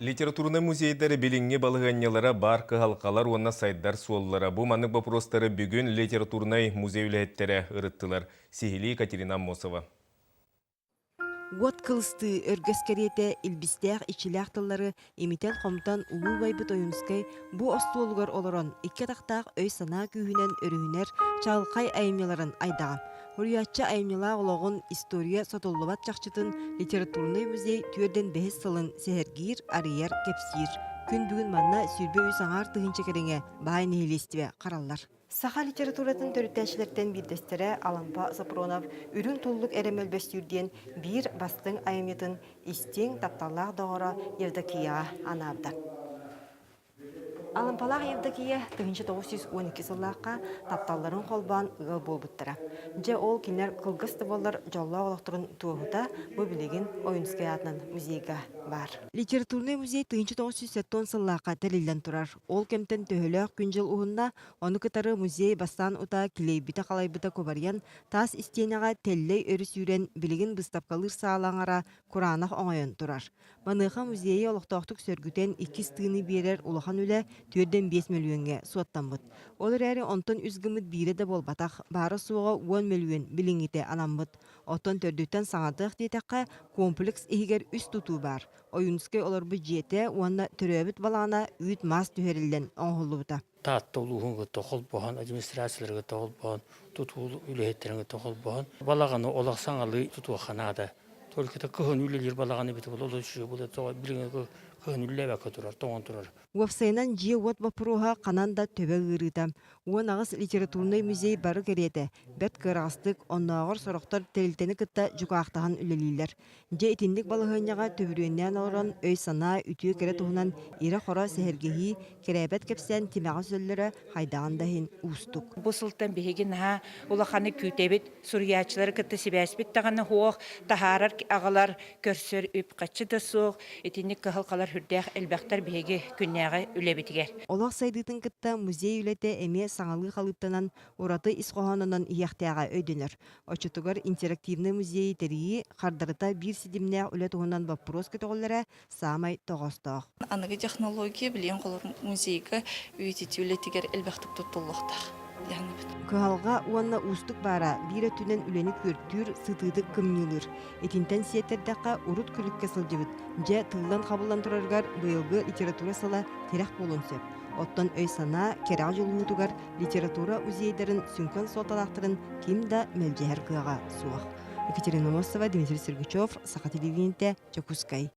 Литературнай музейдар билиҥҥи балаһыанньалара баар кыһалҕалар уонна сайдар суоллара. Бу маннык боппуруостары бүгүн литературнай музей үлэһиттэрэ ырыттылар. Сиһилии Екатерина Аммосова. Уот кылыстыы өргөс кэриэтэ илбистээх иччилээх тыллары имитэн-хомтон улуу убайбыт Ойуунускай бу остуолугар олорон икки атахтаах өй-санаа күүһүнэн өрүһүнэр чаҕылхай айымньыларын айдаҕа. Суруйааччы айымньылаах олоҕун история сотуллубат чахчытын литературнай музей түөрдэн бэһис сылын сэһэргиир, арыйар, кэпсиир. Күн бүгүн манна 23 аҥаар тыһыынча кэриҥэ баай нэһилиэстибэ хараллар. Саха литературатын төрүттээччилэртэн биирдэстэрэ Алампа Сопронов «Үрүҥ туллук эрэ мөлбөстүүр» диэн биир бастыҥ айымньытын истиҥ, тапталлаах доҕоро Евдокияҕа анаабыта. Алампалаах Евдокия 1912 сыллаахха тапталларын холбоон ыал буолбуттара. Дьэ ол кинилэр кылгас да буоллар дьоллоох олохторун туоһута бу билигин Ойунскай аатынан музейга баар. Литературнай музей 1970 сыллаахха тэриллэн турар. Ол кэмтэн төһөлөөх күн-дьыл уһунна, ону кытары музей бастаан утаа килэйбитэ-халайбыта кубарыйан, таас истиэнэҕэ тэллэй өрүс сүүрэн, билигин быыстапкалыыр саала аҥара кураанах оҥойон турар. Маныаха музейы олохтоохтук сөргүтэн иккис тыыны биэрэр улахан үлэ 4,5 мөлүйүөҥҥэ суоттаммыт. Ол эрээри онтон үс гыммыт биирэ да буолбатах, баара-суоҕа 10 мөлүйүөн билиҥҥитэ анаммыт. Оттон төрдүттэн саҥатыах диэтэххэ, комплекс иһигэр үс тутуу баар. Ойуунускай олорбут дьиэтэ уонна төрөөбүт балаҕана үүт-маас түһэриллэн оҥоһуллубута. Таатта улууһун кытта холбоһон, администрациялары кытта холбоһон, тутуу үлэһиттэрин кытта холбоһон, балаҕаны олох саҥалыы тутуохха наада. Только кыһын үлэлиир балаҕаны бит ол үчүгэй буолар, билиҥҥи кыһын үлэлээбэккэ турар, тоҥон турар. Уопсайынан дьиэ-уот боппуруоһа ханан да төбө ыарыыта. 18 литературнай музей бары кэриэтэ бэрт кыараҕастык, оннооҕор сорохтор тэрилтэни кытта дьукаахтаһан үлэлииллэр. Дьэ итинник балаһыанньаҕа төбүрүөннээн олорон өй-санаа үтүө-кэрэ туһунан ирэ-хоро сэһэргэһии, кэрээбэт кэпсээн тимэҕэ сөллөрө хайдаҕын да иһин уустук. Бу сылтан биһиги наһаа улаханы күүтэбит, суруйааччылары кытта сибээспит даҕаны суох, таһаарар аҕалар, көрсөр үп-харчы да суох, итинник кыһалҕалар сүрдээх элбэхтэр биһиги күннээҕи үлэбитигэр. Олох сайдыытын кытта музей үлэтэ эмиэ саҥалыы халыыптанан, ураты ис хоһоонунан иһиэхтээҕэ өйдөнөр. Оччотугар интерактивнай музейы тэрийии хардарыта биир ситимнээх үлэ туһунан боппуруос көтөҕүллэрэ саамай тоҕоостоох. Аныгы технология билигин холор музейга үйэтитии үлэтигэр элбэхтик туттуллуохтаах диэхнэбит. Кыһалҕа уонна уустук баара биир өттүнэн үлэни күөртүүр, сытыытык кымньыылыыр. Итинтэн сиэттэрдэххэ, урут күлүккэ сылдьыбыт, дьэ тыыллан-хабыллан турарыгар быйылгы литература сыла тирэх буолуон сөп. Оттон өй-санаа кэрэҕэ дьулуһуутугар литература музейдарын сүҥкэн суолталаахтарын ким да мэлдьэһэр кыаҕа суох. Екатерина Мосова, Дмитрий Сергучев, Саха телевидениетэ, Дьокуускай.